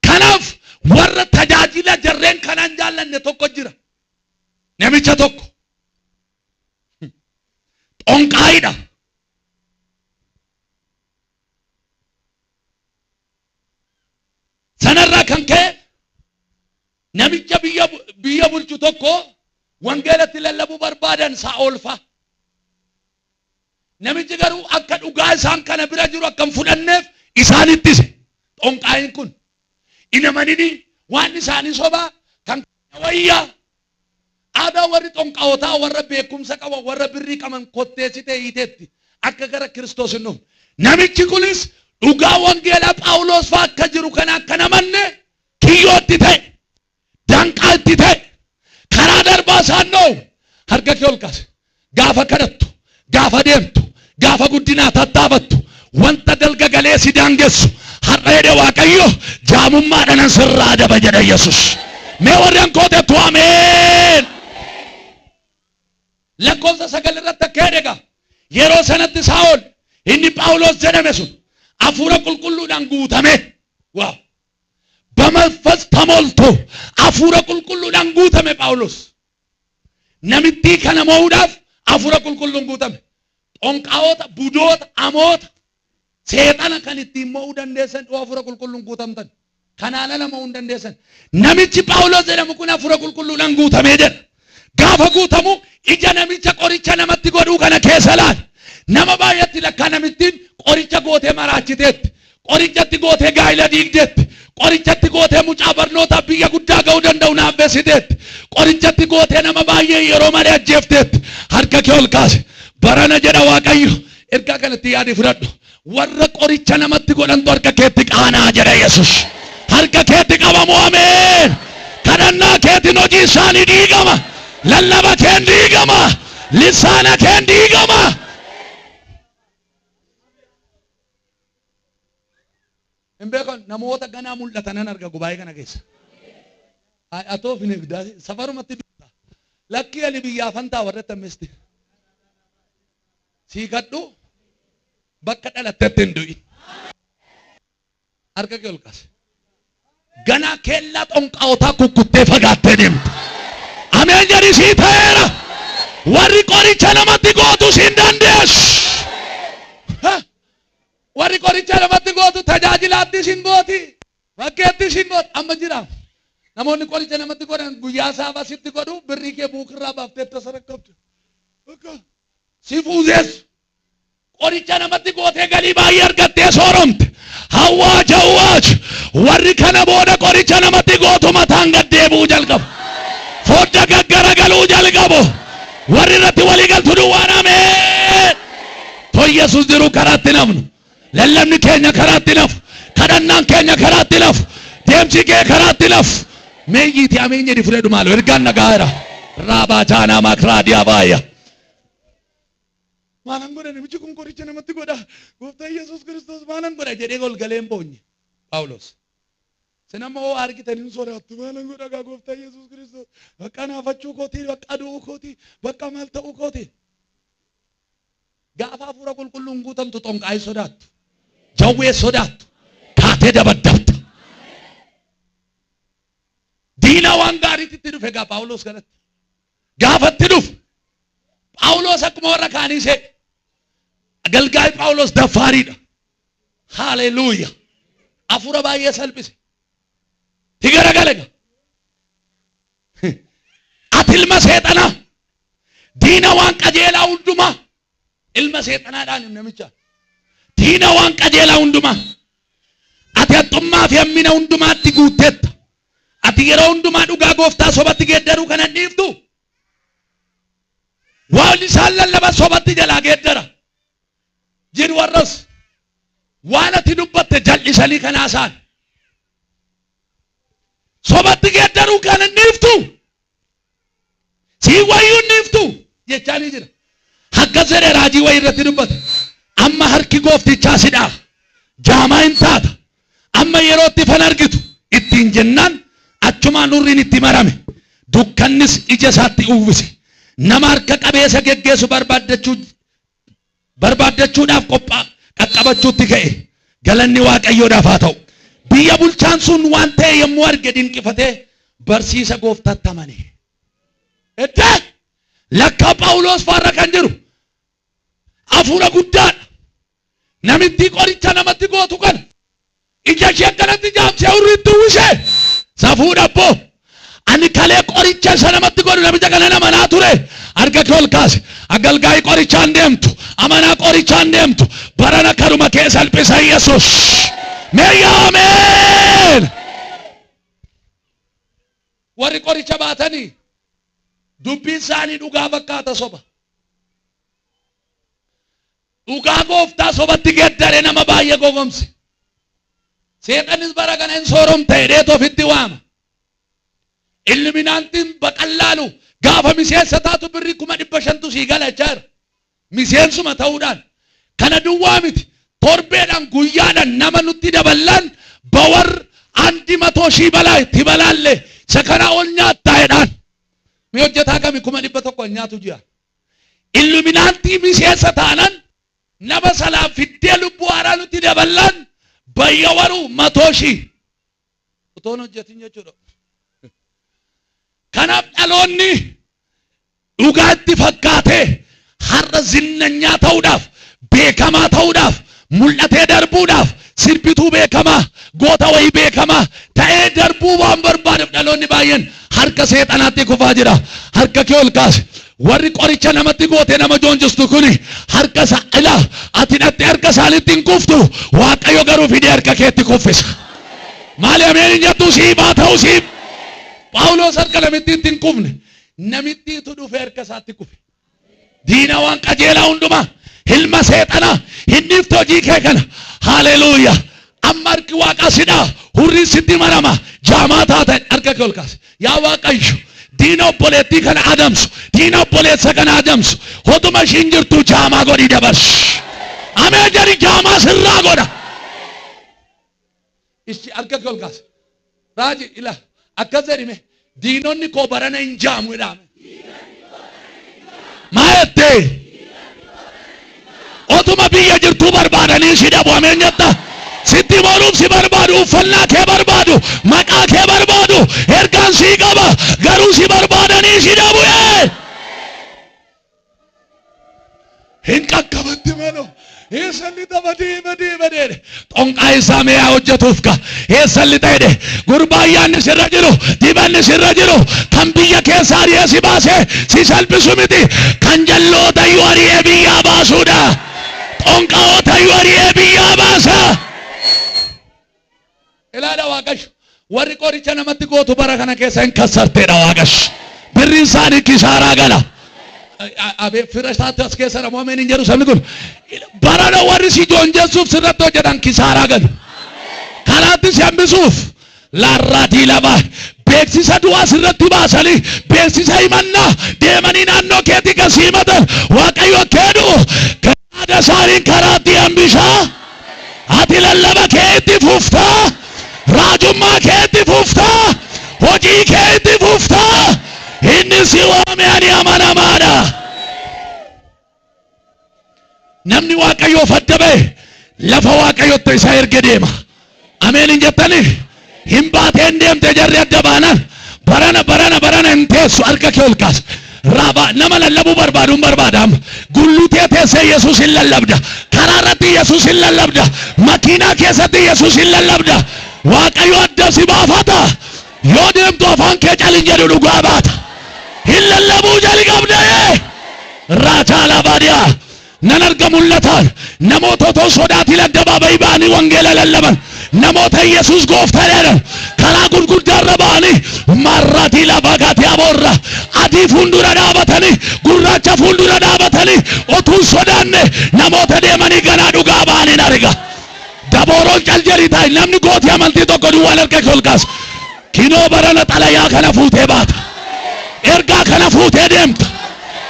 Kanaaf warra tajaajila jarreen kanaan jaallanne tokko jira. Namicha tokko. Xonqaayidha. Sanarraa kan ka'e namicha biyya bulchu tokko wangeelatti lallabuu barbaadan Saa'ol fa'a. Namichi garuu akka dhugaa isaan kana bira jiru akka hin fudhanneef isaan ittise. Xonqaayin kun hin amanini, waan isaanii sobaa kan wayyaa. Aadaa warri xonqaawotaa warra beekumsa qaban, warra birrii qaban kotteessitee hiiteetti akka gara Kiristoos hin dhufne. Namichi kunis dhugaa wangeelaa Phaawulos fa'aa akka jiru kana akka hin amanne kiyyoo itti ta'e, danqaa itti ta'e, karaa darbaa isaan dhoowwe. Harka kee ol kaase. Gaafa kadhattu, gaafa deemtu, gaafa guddinaa tattaafattu, wanta dalga galee si daangessu har'a jedhe Waaqayyo, jaamummaadhaan sirraa adaba jedha Yesus. Mee warri ankootettu ameen. Lakkoofsa 9 irratti akka jedhe egaa yeroo sanatti Saa'ol inni Phaawulos jedhame sun hafuura qulqulluudhaan guutame. Waaw! Bamanfas tamolto, hafuura qulqulluudhaan guutame Phaawulos. Namittii kana mo'uudhaaf hafuura qulqulluun guutame. Xonqaa'ota, budoota, amoota, seexana kan ittiin mo'uu dandeessan yoo hafuura qulqulluun guutamtan. Kanaan ala mo'uu hin dandeessan. Namichi Phaawulos jedhamu kun hafuura qulqulluudhaan guutamee jedha. Gaafa guutamu ija namicha qoricha namatti godhuu kana keessa laala. Nama baay'eetti lakkaa namittiin qoricha gootee maraachiteetti. Qorichatti gootee gaa'ila diigdeetti. Qorichatti gootee mucaa barnootaaf biyya guddaa ga'uu danda'u naaffessiteetti. Qorichatti gootee nama baay'ee yeroo malee ajjeefteetti. Harka kee ol kaasi. Barana jedha Waaqayyo. Ergaa kanatti yaadii fudhadhu. Warra qoricha namatti godhantu harka keetti qaanaa jedha Yesus. Harka keetti qabamu, ameen. Kadhannaa keetiin hojii isaanii diigama. Lallaba keen diigama. Lisaana keen diigama. Hin beekan, namoota ganaa mul'atanan arga gubaa'ee kana keessa. Atoo of hin eegdaa safarumatti duuta. Lakkii ani biyyaa fantaa warra tammisti. Siikadhu, bakka dhalattetti hin du'in. Harka kee ol kaasi. Ganaa keellaa xonqaawotaa kukkuttee fagaattee deemta. Ameen jedhi, sii ta'eera. Warri qoricha namatti gootu siin dandeessu. Ha! Warri qoricha namatti gootu tajaajilaatti sin gooti. Bakkeetti sin gooti. Amma jira. Namoonni qoricha namatti godhan guyyaa saafaa sitti godhu, birrii kee buukirraa baaftee tasa rakkabdu. Bakka si fuuseessu. Qoricha namatti gootee galii baay'ee argattee sooromte. Hawwaaj hawwaaj! Warri kana booda qoricha namatti gootu mataan gad deebi'uu jalqabu. Fodda gaggaragaluu jalqabu. Warri irratti walii galtu duwwaan ameen. Too Yesuus jiru karaatti nafnu. Lallabni keenya karaatti nafu. Kadhannaan keenya karaatti nafu. Deemsi kee karaatti nafu. Meeyyiiti ameen jedhi fudhadhu maaloo, ergaan nagaa jira. Raabaa jaanaa makraadiyaa baay'a. Maalan godha, namichi kun qoricha namatti godha. Gooftaa Yesuus Kiristoos maalan godha jedhee ol galee hin boonye. Phaawulos. Isin amma hoo argitan hin sodaattu. Maalan godha gaa gooftaa Yesuus Kiristoos. Bakka naafachuu kootii, bakka du'uu kootii, bakka maal ta'uu kootii. Gaafa hafuura qulqulluun guutamtu xonqaayii sodaattu. Jawwee sodaattu. Kaatee dabaddabta. Diina waan gaariitti dhufe gaa Phaawulos kanatti. Gaafatti dhufu. Phaawulos akkuma warra kaanii see. Agalgaayi Phaawulos daffaariidha. Haleluuya. Hafuura baay'ee salphise. Ti garagale gaa. Ati ilma seexanaa. Diina waan qajeelaa hundumaa. Ilma seexanaadhaan namicha. Diina waan qajeelaa hundumaa. Ati haxxummaa fi hammina hundumaatti guutteetta. Ati yeroo hundumaa dhugaa gooftaa sobatti geeddaruu kana hin dhiiftu. Waan isaan lallaban sobatti jalaa geeddara. Jedhu warras waan ati dubbatte jal'isanii kan haasa'an. Sobatti geeddaruu kana hin dhiiftu. Sii wayyuu hin dhiiftu jechaa ni jira. Akkas jedhee raajii wayii irratti dubbate. Amma harki gooftichaa si dha'a. Jaamaa hin taata. Amma yeroo itti ifan argitu ittiin jennaan achumaan hurriin itti marame. Dukkannis ija isaatti uwwise. Nama harka qabeessa geggeessu barbaaddachuu barbaaddachuudhaaf qophaa qaqqabachuutti ka'e. Galanni Waaqayyoodhaaf haa ta'u. Biyya bulchaan sun waan ta'e yommuu arge dinqifatee barsiisa gooftaatti amane. Eddee lakkaa Phaawulos faarra kan jiru hafuura guddaadha. Namittii qoricha namatti gootu kana ija ishee akkanatti jaamsee hurriitti uwwisee safuudha abboo. Ani kalee qoricha isa namatti godhu namicha kana amanaa ture. Harka kee ol kaase. Agalgaayii qorichaan deemtu. Amanaa qorichaan deemtu. Barana karuma kee salphisa Yesuus. Mee yaa ameen. Warri qoricha baatanii dubbiin isaanii dhugaa fakkaata soba. Dhugaa gooftaa sobatti geeddare nama baay'ee gowwomse. Seexannis bara kana hin sooromta jedheetu ofitti waama. Illuminaantiin baqallaalu gaafa miseensa taatu birrii 500,000tu sii gala jechaa jira. Miseensuma ta'uudhaan. Kana duwwaa miti. Torbeedhaan guyyaadhaan nama nutti daballaan bawar andi matoo shii balaa itti balaalle isa kanaa ol nyaattaa jedhaan. Mee hojjetaa kami 100,000 nyaatu ji'a. Illuminaantii miseensa taanan nama salaan fiddee lubbuu haaraa nutti daballaan bayyawaruu matoo shii. Utoon hojjetin jechuudha. Kanaaf dhaloonni dhugaatti fakkaatee har'a zinnanyaa ta'uudhaaf, beekamaa ta'uudhaaf, mul'atee darbuudhaaf, sirbituu beekamaa, goota wayii beekamaa ta'ee darbuu waan barbaaduuf dhaloonni baay'een harka seexanaatti kufaa jira. Harka kee ol kaasi. Warri qoricha namatti gootee nama joonjistu kuni harka isaa ilaa ati dhattee harka isaaniitti hin kuftu. Waaqayyo garuu fidee harka keetti kuffisa. Maali ameen hin jettu siif haa ta'u siif. Phaawulos harka namittiitti hin kufne. Namittiitu dhufee harka isaatti kufe. Diina waan qajeelaa hundumaa ilma seexanaa hin dhiiftu hojii kee kana. Haleluuyaa. Amma harki waaqaa sidhaa hurriin sitti marama jaamaa taata harka kee ol kaase. Yaa Waaqayyo diina obboleettii kana adamsu diina obboleessa kana adamsu hotuma ishiin jirtu jaamaa godhii dabarsi. Ameen jedhi jaamaa sirraa godha. Ishi harka kee ol kaase. Raaji ila akkas jedhi mee diinonni koo barana hin jaamu jedhaa. Maa jettee? Otuma biyya jirtuu barbaadanii si dhabu ameen jetta. Sitti boruuf si barbaadu, uffannaa kee barbaadu, maqaa kee barbaadu, ergaan sii qaba, garuu si barbaadanii si dhabu. Ee! Hin qaqqabatti maloo. Eessa lixa badee badee badee. Xonqaa isaa mee haa hojjetuuf ka. Eessa lixa jedhe. Gurbaan yaadni sirra jiru, dibanni sirra jiru, kan biyya keessa ari'ee si baasee si salphisu miti. Kan jalloota iyyuu ari'ee biyyaa baasuudha. Xonqaa'ota iyyuu ari'ee biyyaa baasa. Ilaala Waaqayyo. Warri qoricha namatti gootu bara kana keessa hin kassarteedha Waaqayyo. Birriin isaanii kisaaraa gala. Abee fira isaatti as keessa namoo ameen hin jedhu sabni kun. Barana warri si joonjessuuf sirratti hojjetan kisaaraa galu. Karaatti si hambisuuf laarraa diilabaa beeksisa du'aa sirratti baasanii beeksisa himannaa deemanii naannoo keetii kan si himatan Waaqayyo akka jedhu yaada isaaniin karaatti hambisaa. Ati lallaba kee itti fuftaa. Raajummaa kee itti fuftaa. Hojii kee itti fuftaa. Inni si waame ani amanamaadha. Namni Waaqayyoof adda ba'e lafa Waaqayyotti isa erge deema. Ameen hin jettanii? Hin baateen deemte jarri adda baanaan barana barana barana hin teessu harka kee ol kaasa. Raabaa nama lallabuu barbaadu hin barbaada amma. Gullutee teessee Yesuus hin lallabda. Karaa irratti Yesuus hin lallabda. Makiinaa keessatti Yesuus hin lallabda. Waaqayyo adda si baafata. Yoo deemtu afaan kee calin jedhu dhugaa baata. Hin lallabuu jalqabda. Raachaa labaadiyaa. Nan arga mul'ataan namoota otoo sodaatiin addabaabayii ba'anii wangeela lallaban, namoota Yesuus gooftaa jedhan karaa gurguddaa irra ba'anii marratii lafa gatii aboorra adii fuuldura dhaabatanii gurraacha fuuldura dhaabatanii utuu hin sodaanne namoota deemanii ganaa dhugaa ba'aniin arga. Dabooroon cal jedhii taa'i, namni gootii amantii tokko duwwaan harka kee ol kaasa. Kinoo barana xalayaa kana fuutee baata. Ergaa kana fuutee deemta.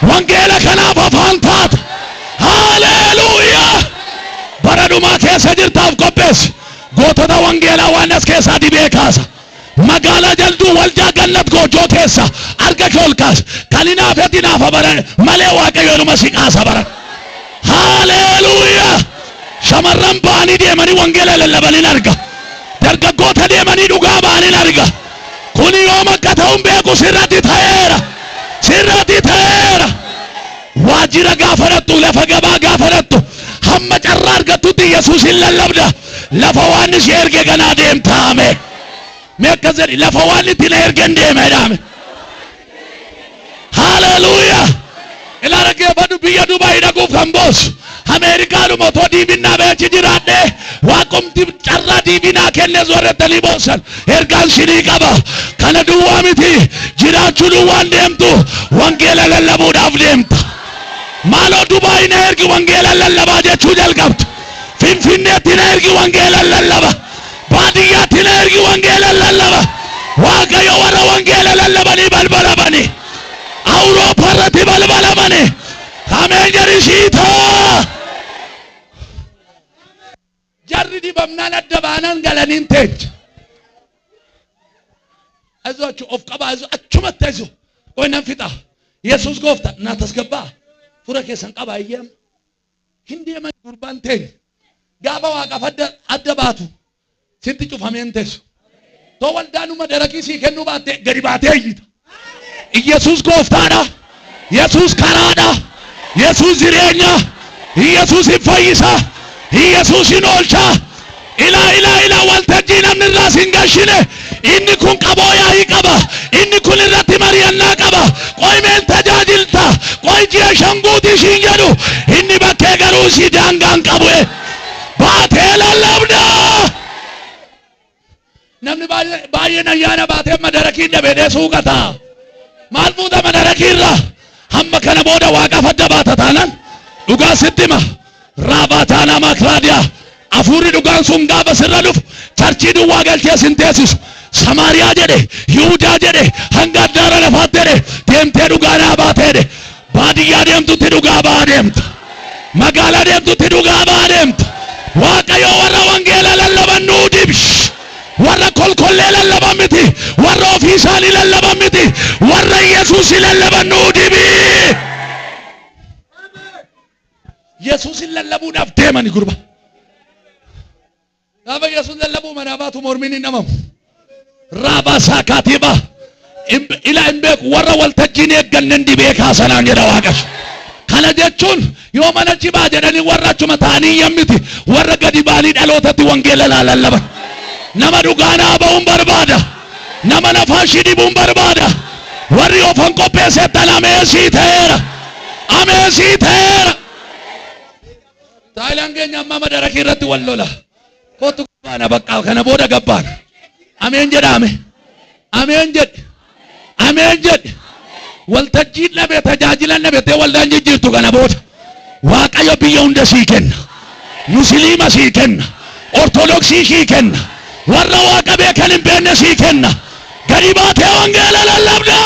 Wangeela kanaaf afaan taata. Haaleluuyaa! Bara dhumaa keessa jirtaaf qopheessi. Gootota wangeelaa waan as keessaa dibee kaasa. Magaalaa Jalduu waldaa Gannat Goojjoo keessa harka kee ol kaasa. Kan hinaafetti hinaafa bara malee Waaqayyo inuma si kaasa bara. Haaleluuyaa! Shamarran ba'anii deemanii wangeela lallaban arga. Dargaggoota deemanii dhugaa ba'anii arga. Kuni yoom akka ta'u hin beeku, sirratti ta'eera. Sirratti ta'eera. Waajjira gaafa dhaqxu, lafa gabaa gaafa dhaqxu, hamma carraa argattutti Yesuus hin lallabda. Lafa waan si erge ganaa deemta. Ameen. Mee akkas jedhi, lafa waan itti na erge hin deema jedhame. Haleluuyaa. Ilaa dhaggeeffadhu, biyya Dubaay dhaquuf kan boosu. Ameerikaanuma otoo diibinnaa beechi jiraadhee waaqumti carraa diibinaa kennes warrettanii boossan ergaan sinii qaba. Kana duwwaa miti, jiraachuu duwwaan deemtu, wangeela lallabuudhaaf deemta. Maaloo Dubaay na ergi, wangeela lallabaa jechuu jalqabdu. Finfinneetti na ergi, wangeela lallaba. Baadiyyaatti na ergi, wangeela lallaba. Waaqayyo warra wangeela lallabanii balbala bani. Awurooppaa irratti balbala bani. Ameen jedhisiitaa. Jarri dibamnaan adda baanaan galaniin teecha. አይዟችሁ of qaba, አይዞ achumatti አይዞ ቆይ nan fixa. Yesuus goofta naa tasgabbaa fura keessan qaba eeyyam hin deeman gurbaan teenya. Gaafa waaqaaf adda adda baatu sitti cufamee hin teessu. Too waldaanuma darakii sii kennuu baatte gadi baatee iyyita. Iyesuus gooftaadha. Yesuus karaadha. Yesuus jireenya. Yesuus hin fayyisa. Yesuus hin oolcha. Ilaa ilaa ilaa, waltajjii namni irraa sin gashine, inni kun qaboo yaa'ii qaba. Inni kun irratti mari'annaa qaba. Qoy meel tajaajilta. Qoy ji'a 5 guutii ishiin jedhu. Inni bakkee garuu isii daangaan qabu. Baatee lallabda. Namni baay'een ayyaana baatee madarakii dhabee suuqata. Maal fuuta madarakii irraa? Hamma kana booda waaqaaf adda baata taanaan dhugaa sitti hima. Raabaa taanaa makraadiyaa. Hafuurri dhugaan sun gaafa sirra dhufu churchii duwwaa galchee sin teessisu. Samaariyaa jedhe, Yihudaa jedhe, hanga addaara lafaatti jedhe, deemtee dhugaa naa baatee jedhe. Baadiyyaa deemtutti dhugaa ba'aa deemta. Magaalaa deemtutti dhugaa ba'aa deemta. Waaqayyo warra wangeela lallaban nuu dibsh. Warra kolkollee lallaban miti. Warra ofii isaanii lallaban miti. Warra Yesuus lallaban nuu dibi. Yesuusin lallabuudhaaf deemani gurba. Gaafa Yesuus lallabuu manaa baatu mormiin hin dhamamu. Raabaa saakaatiiba. Ila hin beeku, warra waltajjiin eeggannen dibee kaasanaan jedha Waaqayyo. Kana jechuun yoo mana cibaa jedhanii warra achuma ta'anii iyyan miti, warra gadi ba'anii dhalootatti wangeela lallaban. Nama dhugaa naa ba'uun barbaada. Nama lafaa ishii dibuun barbaada. Warri ofan qopheessettan ameesii ta'eera. Ameesii ta'eera. Taayilaan keenya amma madarakii irratti wal lola. Kootu gabbaana, bakka kana booda gabbaana. Ameen jedhaame. Ameen jedhi. Ameen jedhi. Waltajjiin dhabe, tajaajilan dhabe ta'e waldaan jijjiirtu kana booda. Waaqayyo biyya hunda sii kenna. Musliima sii kenna. Ortodoksii sii kenna. Warra Waaqa beekan hin beekne sii kenna. Gadi baatee wangeela lallabda.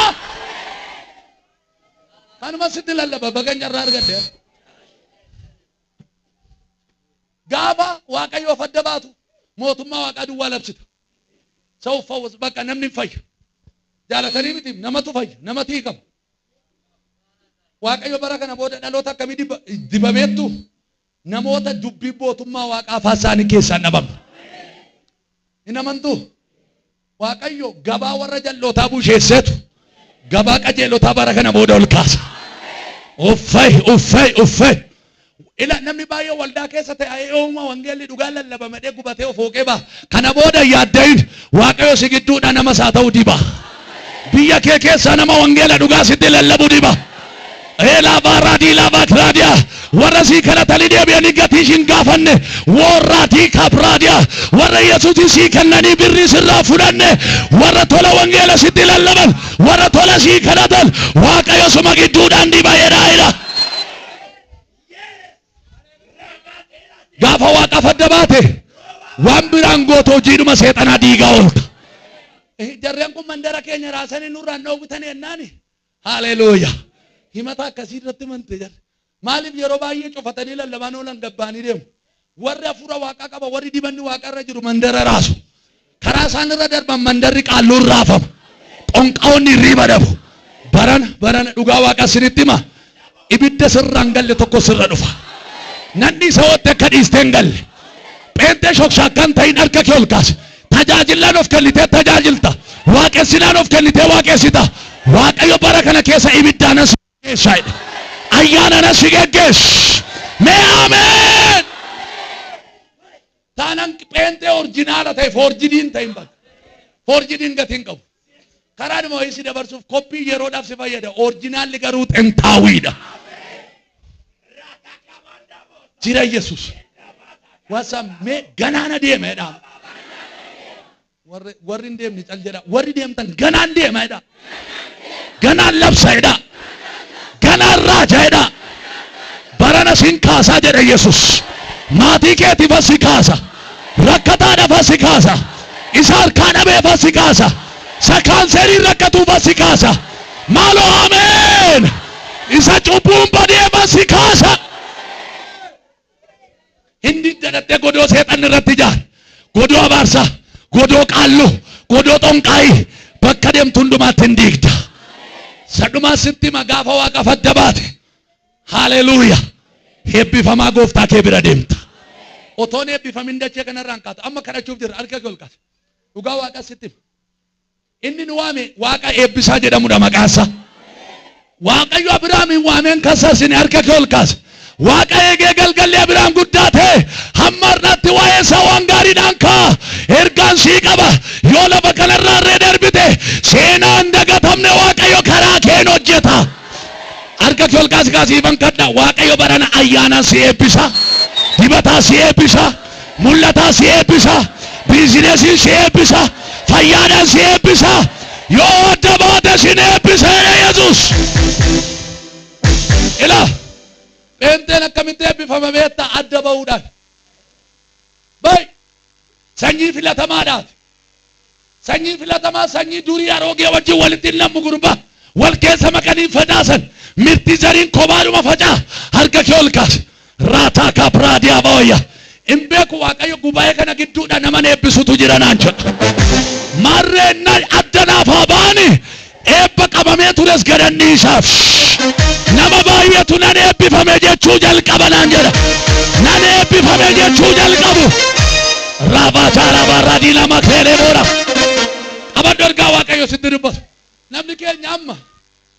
Kanuma sitti lallaba, bagan carraa argadhe. Gaafa Waaqayyoof adda baatu mootummaa Waaqaa duwwaa labsita. ሰው ፈወስ በቃ namni hin fayya. Jaalatanii miti namatu fayya, namatu hiikama. Waaqayyo bara kana booda dhaloota akkamii dibameettu namoota dubbii mootummaa waaqaa afaan isaanii keessaa hin dhabamne. Hin amantuu? Waaqayyo gabaa warra jallootaa busheesseetu gabaa qajeelotaa bara kana booda ol kaasa. Uffay uffay uffay. Ila namni baay'ee waldaa keessa ta'e yooma wangeelli dhugaa lallabame dhee gubatee of hooqee ba'a. Kana booda yaaddayin Waaqayyo si gidduudha nama isaa ta'uu diba. Biyya kee keessaa nama wangeela dhugaa sitti lallabu diba. Eelaa baaraadii laabaa kiraadiyaa warra sii kadhatanii deebi'anii gatii hin gaafanne warraatii kabraadiyaa warra Yesuusi sii kennanii birrii sirraa fudhanne warra tola wangeela sitti lallaban warra tola sii kadhatan Waaqayyo suma gidduudhaan diba jedhaa jedha. Gaafa waaqaaf adda baate waan biraan gootu hojiidhuma seexanaa diigaa oolta. Jarreen kun mandara keenya raasanii nurraan dhoowwitanii jennaani. Haleluuyaa. Himata akkasii irratti mante jarri. Maaliif yeroo baay'ee cufatanii lallabaan oolan gabbaanii deemu. Warri hafuura waaqaa qaba warri dibanni waaqa irra jiru mandara raasu. Karaa isaan irra darban mandarri qaalluun raafama. Xonqaa'onni hirriiba dhabu. Barana barana dhugaa waaqa isinitti hima. Ibidda sirraan galle tokko sirra dhufa. Nanni isa ootte akka dhiistee hin galle. Pheenxee shokshaakkaan ta'in harka kee ol kaasi. Tajaajilaan of kennitee tajaajilta. Waaqessinaan of kennitee waaqessita. Waaqayyo bara kana keessa ibiddaan as geggeessa jedhe. Ayyaanaan as geggeessa. Mee ameen. Taanan pheenxee orjinaala ta'e foorjidiin ta'in bakka. Foorjidiin gatii hin qabu. Karaadhuma wayii si dabarsuuf koppii yeroodhaaf si fayyada. Orjinaalli garuu xentaawiidha. Jira Yesuus. Wasa mee ganaana deema jedha. Warri warri hin deemne cal jedha. Warri deemtan ganaan deema jedha. Ganaan labsa jedha. Ganaan raaja jedha. Barana sin kaasaa jedha Yesuus. Maatii keetiif si kaasa. Rakkataadhaaf si kaasa. Isa harkaa dhabeef si kaasa. Isa kaanseeriin rakkatuuf si kaasa. Maaloo ameen. Isa cubbuun badeef si kaasa. Hin didda dhattee godoo seexanni irratti ijaare. Godoo abaarsaa, godoo qaalluu, godoo xonqaayii bakka deemtu hundumaatti hin diigda. Sadhumaa sitti hima gaafa waaqaaf adda baate. Haleluuya. Eebbifamaa gooftaa kee bira deemta. Otoon eebbifamin dachee kanarraan kaatu. Amma kadhachuuf jirra harka kee ol kaasi. Dhugaa waaqa sitti hima. Inni nu waame Waaqa eebbisaa jedhamudha maqaansaa. Waaqayyo Abiraamin waameen kassasine harka kee ol kaase. Waaqa eegee galgalli Abiraam guddaa ta'e hamma har'aatti waa'ee isaa waan gaariidhaan ka'a. Ergaan sii qaba. Yoo lafa kanarraa irree darbite seenaa hin dagatamne Waaqayyo karaa keen hojjeta. Harka kee ol kaasi kaasi ifan kadha. Waaqayyo barana ayyaanaan si eebbisa. Dibataa si eebbisa. Mul'ataa si eebbisa. Biizinesiin si eebbisa. Fayyaadhaan si eebbisa. Yoo adda baate sin eebbisa jedhe Yesuus. Ilaa pheenxeen akkamitti eebbifama beektaa adda ba'uudhaan. Bay sanyii filatamaadhaati. Sanyii filatamaa sanyii durii aroogee wajjin walitti hin nammu gurbaa. Wal keessa makanii facaasan. Mirti zariin kobaadhuma facaa. Harka kee ol kaasi. Raataa kaapraadiyaa booyya. Hin beeku Waaqayyo gubaa'ee kana gidduudha naman eebbisutu jira naan jedha. Maarreen na adda naaf haa ba'ani. Eebba qabamee tures gadan dhiisaaf. Nama baay'eetu nan eebbifame jechuu jalqaba naan jedha. Nan eebbifame jechuu jalqabu. Raabaataa raabaa diilama keelee boora. Qabadhu ergaa Waaqayyo sitti dubbatu. Namni keenya amma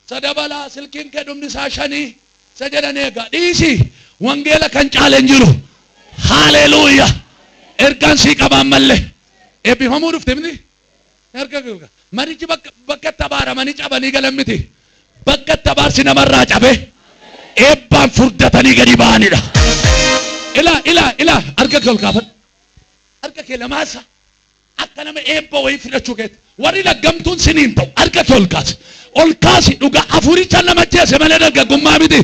sadabalaa silkiin kee dhumni isaa shanii isa jedhan eega. Dhiisi wangeela kan caale hin jiru. Haaleluuyaa. Ergaan sii qaba ammallee. Eebbifamuu dhufte miti. Harka kee Manichi bakka bakka itti abaaramanii cabanii galan miti. Bakka itti abaarsi namarraa cabe eebbaan furdatanii gadi ba'anidha. Ilaa ilaa ilaa harka kee ol kaafadhu. Harka kee lamaasa akka nama eebba wayii fudhachuu keetti. Warri laggamtuun siniin ta'u harka kee ol kaasi. Ol kaasi dhugaa afuricha nama ajjeese malee dargaggummaa miti.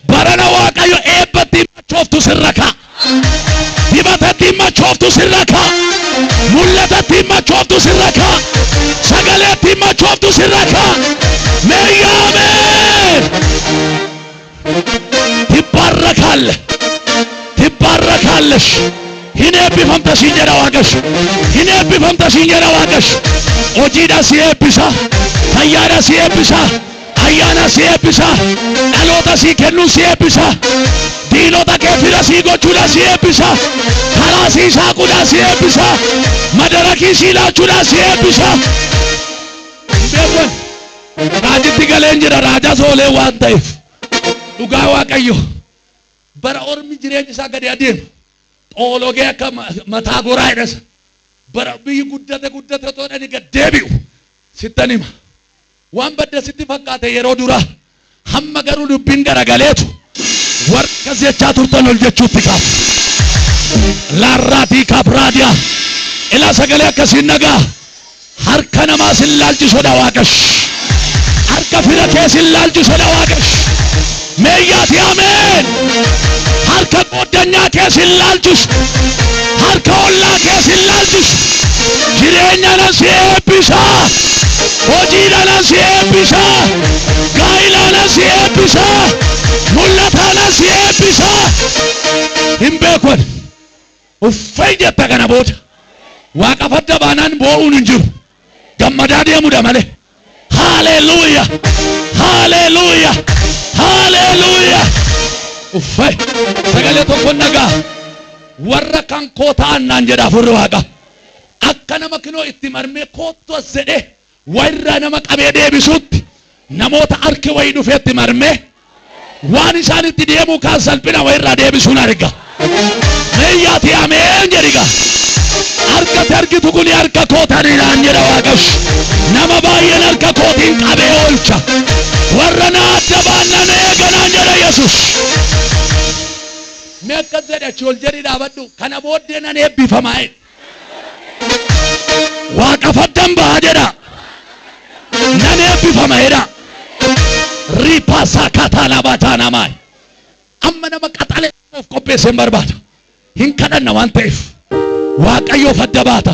Barana Waaqayyo eebba ittiin machooftu sirra kaa'a. Dibata ittiin machooftu sirra kaa'a. Mul'ata ittiin machooftu sirra kaa'a. Sagalee ittiin machooftu sirra kaa'a. Meeyyaameen. Tibbaarra kaalle. Tibbaarra kaallesh. Hin eebbifamta. siin jedha Waaqayyo. Hin eebbifamta siin jedha Waaqayyo. Hojiidhaan si eebbisa. Fayyaadhaan si eebbisa. Ayyaana si eebbisa. Dhaloota si kennuu si eebbisa. Diinota kee fira si gochuudhaan si eebbisa. Karaa si saaquudhaan si eebbisa. Madarakii si laachuudhaan si eebbisa. Beekwan raajitti galeen jira, raajaa soolee waan ta'eef. Dhugaa Waaqayyo, bara ormi jireenya isaa gadi adeemu, xoologee akka mataa goraa jedhasa, bara biyyi guddate guddate otoo dhani gad deebi'u, sittan hima, waan badde sitti fakkaate yeroo duraa, hamma garuu dubbiin garagaleetu warra akkas jechaa turtan ol jechuutti kaafu. Laarraatii kaapraadiyaa ilaa, sagalee akkasiin nagaa. Harka namaa sin laalchisodha Waaqash. Harka fira kee sin laalchisodha Waaqash. Meeyyaati ameen. Harka qooddanyaa kee sin laalchisu. Harka ollaa kee sin laalchisu. Jireenya nan si eebbisa. Hojiidha nan si eebbisa. Gaa'ilaa nan si eebbisa. Mul'ataa nan si eebbisa. Hin beekwan. Uffee jetta kana booda. Waaqa fadda baanaan boo'uun hin jiru. Gammadaa deemudha malee. Haaleluuya! Haaleluuya! Haaleluuya! Uffee, sagalee tokko nagaa. Warra kan koo ta'an naan jedha hafuurri Waaqa. Akka nama kinoo itti marmee koottu as jedhee wayirraa nama qabee deebisuutti, namoota harki wayii dhufee itti marmee waan isaan itti deemuu kaan salphina wayirraa deebisuun arga. Meeyyaati ameen jedhiga. Harkatti argitu kuni harka kootanii naan jedha Waaqash. Nama baay'een harka kootiin qabee oolcha. Warra na adda ba'an nan eega naan jedha Yesus. Mee akkas jedhe, achi ol jedhi dhaabadhu. Kana booddee nan eebbifamaa jedhe. Waaqa faddan ba'a jedha. Nan eebbifama jedha. Riipaasaa kataa bataa. Amma nama qaxalee of qopheessee hin barbaada. Hin kadhanna waan ta'eef. Waaqayyoof adda baata.